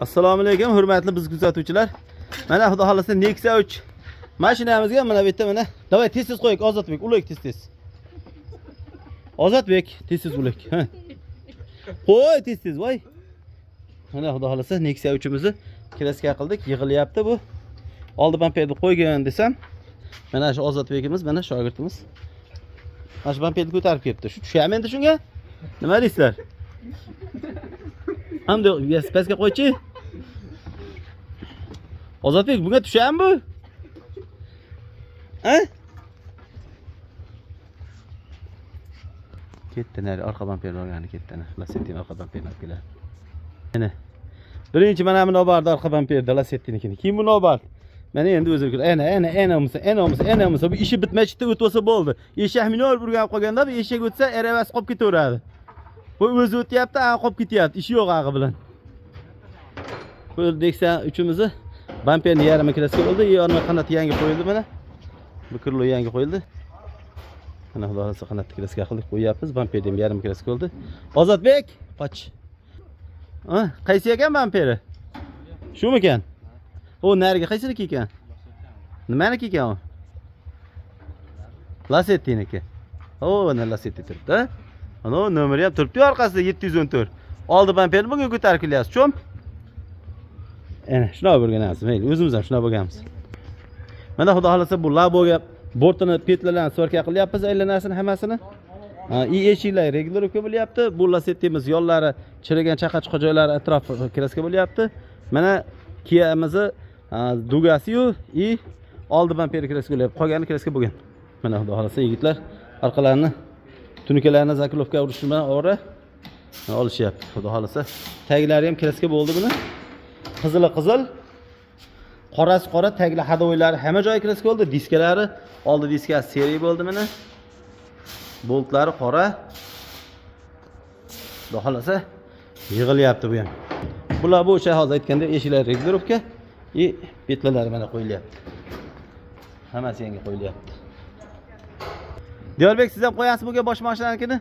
Assalomu alaykum, hurmatli biz kuzatuvchilar. Mana xudo xolasa Nexia 3 mashinamizga mana bu yerda mana давай tez tez qo'ying Ozodbek, ulaylik tez tez. Ozodbek, tez tez ulaylik. Ha. Qo'y tez tez, voy. Mana xudo xolasa Nexia 3imizni краска qildik, yig'ilyapti bu. Oldi bamperni qo'ygan desam, mana shu Ozodbekimiz, mana shogirdimiz. Mana shu bamperni ko'tarib kelibdi. Shu tushami endi shunga? Nima deysizlar? Hamda pastga qo'ychi. Ozodbek, bunga tushami bu? Ha? Ketdi nari orqa bamperni olgani ketdi ana. Lasetti'ni orqa bamperini olib keladi. Mana. Birinchi mana buni olib bordi orqa bamperda Lasetti'nikini. Keyin buni olib bordi. Mana endi o'zi ana ana ana bo'lmasa, ana bo'lmasa, ana bo'lmasa bu ishi bitmay chiqdi o'tib olsa bo'ldi. Eshak minor burganib qolganda bu eshak o'tsa aravasi qolib ketaveradi. Bu o'zi o'tyapti, a qolib ketyapti. Ishi yo'q ag'i bilan. Bu Nexia uchimizni bamperni yarmi краска bo'ldi, yarmi qanoti yangi qo'yildi mana. Bu крыло yangi qo'yildi. Mana xudo xolasa qanotni краска qildik, qo'yyapmiz. Bamperni ham yarmi краска bo'ldi. Ozodbek, qoch. Ha, qaysi ekan bamperi? Shumikan? U narigi qaysiniki ekan? Nimaniki ekan u? Lasettiniki. O, mana Lasetti turibdi. Ha? Ana nomeri ham turibdi orqasida 714. Oldi bamperni bugun ko'tarib kelyapsiz, cho'm. Ana, shunaqa bo'lganamiz. Mayli, o'zimiz ham shunaqa bo'lganmiz. Mana xudo xolasa bu laboga bortini петля larni сварка qilyapmiz, aylanasini hammasini. Ha, и eshiklar регулировка bo'lyapti. Bu Lasettimiz yollari chirigan chaqa-chuqa joylari atrofi краска bo'lyapti. Mana Kia'mizni дуга siyu и oldi bamper краска bo'lyapti. Qolgani краска bo'lgan. Mana xudo xolasa yigitlar orqalarini tunukalarni заклёпка urish bilan ora olishyapti. Xudo xolasa taglari ham краска bo'ldi buni. Qizili qizil, qorasi qora, tagli ходовой lari hamma joyi краска bo'ldi. Diskalari, oldi diskasi серый bo'ldi mana. Boltlari qora. Xudo xolasa yig'ilyapti bu ham. Bular bu o'sha hozir aytgandek eshiklar регулировка и петля lari mana qo'yilyapti. Hammasi yangi qo'yilyapti. Diyorbek, siz ham qo'yasiz bunga bosh mashinanikini?